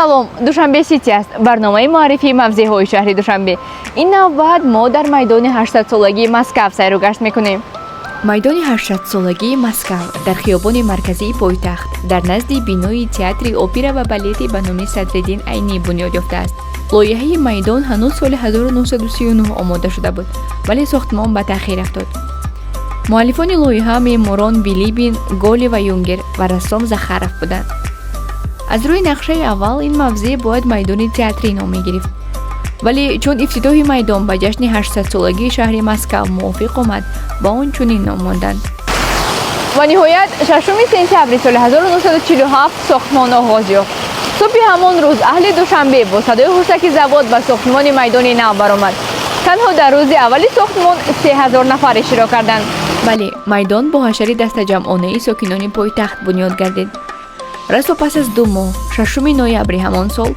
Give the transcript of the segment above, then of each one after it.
Салом, Душанбе Сити аст, барномаи муаррифии мавзеъҳои шаҳри Душанбе. Ин навбат мо дар майдони 800-солагии Москав сайру гашт мекунем. Майдони 800-солагии Москав дар хиёбони марказии пойтахт, дар назди бинои Театри опера ва балети ба номи Садриддин Айнӣ бунёд ёфтааст. Лоиҳаи майдон ҳанӯз соли 1939 омода шуда буд, вале сохтмон ба таъхир афтод. Муаллифони лоиҳа меъморон Билибин, Голи ва Юнгер ва рассом Захаров буданд. Аз рӯи нақшаи аввал ин мавзеъ бояд майдони театрӣ ном мегирифт, вале чун ифтитоҳи майдон ба ҷашни 800-солагии шаҳри Москав мувофиқ омад, ба он чунин ном монданд. Ва ниҳоят 6 сентябри соли 1947 сохтмон оғоз ёфт. Субҳи ҳамон рӯз аҳли Душанбе бо садои хурсаки завод ба сохтмони майдони нав баромад. Танҳо дар рӯзи аввали сохтмон 3000 нафар иштирок карданд. Бале, майдон бо ҳашари дастаҷамъонаи сокинони пойтахт бунёд гардид. Расо пас аз 2 моҳ, 6 ноябри ҳамон сол,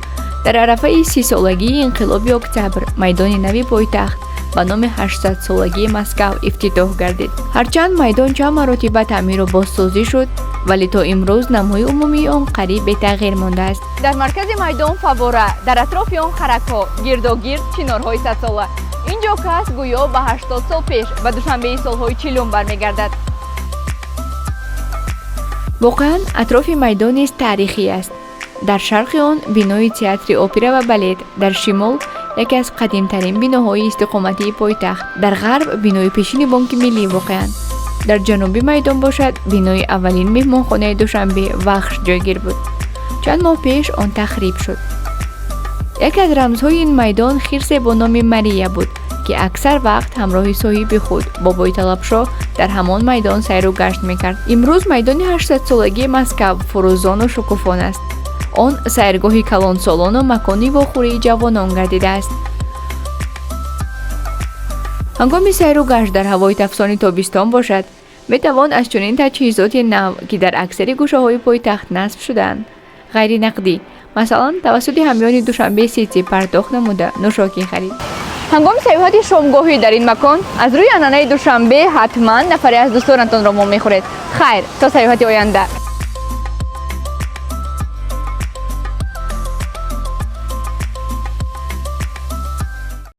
дар арафаи 30-солагии Инқилоби Октябр, майдони нави пойтахт ба номи 800-солагии Москав ифтитоҳ гардид. Ҳарчанд майдон чанд маротиба таъмиру бозсозӣ шуд, вале то имрӯз намои умумии он қариб бетағйир мондааст. Дар маркази майдон фаввора, дар атрофи он харакҳо, гирдогирд чинорҳои садсола. Ин ҷо кас гӯё ба 80 сол пеш, ба Душанбеи солҳои чилум бармегардад. Воқеан, атрофи майдон низ таърихӣ аст. Дар шарқи он бинои Театри опера ва балет, дар шимол яке аз қадимтарин биноҳои истиқоматии пойтахт, дар ғарб бинои пешини Бонки Миллӣ воқеанд. Дар ҷануби майдон бошад, бинои аввалин меҳмонхонаи Душанбе «Вахш» ҷойгир буд. Чанд моҳ пеш он тахриб шуд. Яке аз рамзҳои ин майдон хирсе бо номи Мария буд, ки аксар вақт ҳамроҳи соҳиби худ, бобои Талабшоҳ, дар ҳамон майдон сайру гашт мекард. Имрӯз майдони 800-солагии Москав фурӯзону шукуфон аст. Он сайргоҳи калонсолону макони вохӯрии ҷавонон гардидааст. Ҳангоми сайру гашт дар ҳавои тафсони тобистон бошад, метавон аз чунин таҷҳизоти нав, ки дар аксари гӯшаҳои пойтахт насб шудаанд, ғайринақдӣ, масалан, тавассути ҳамёни Душанбе Сити пардохт намуда, нӯшокӣ харид. Ҳангоми сайёҳати шомгоҳӣ дар ин макон аз рӯи анъанаи Душанбе ҳатман нафаре аз дӯстонатонро вомехӯред. Хайр, то сайёҳати оянда.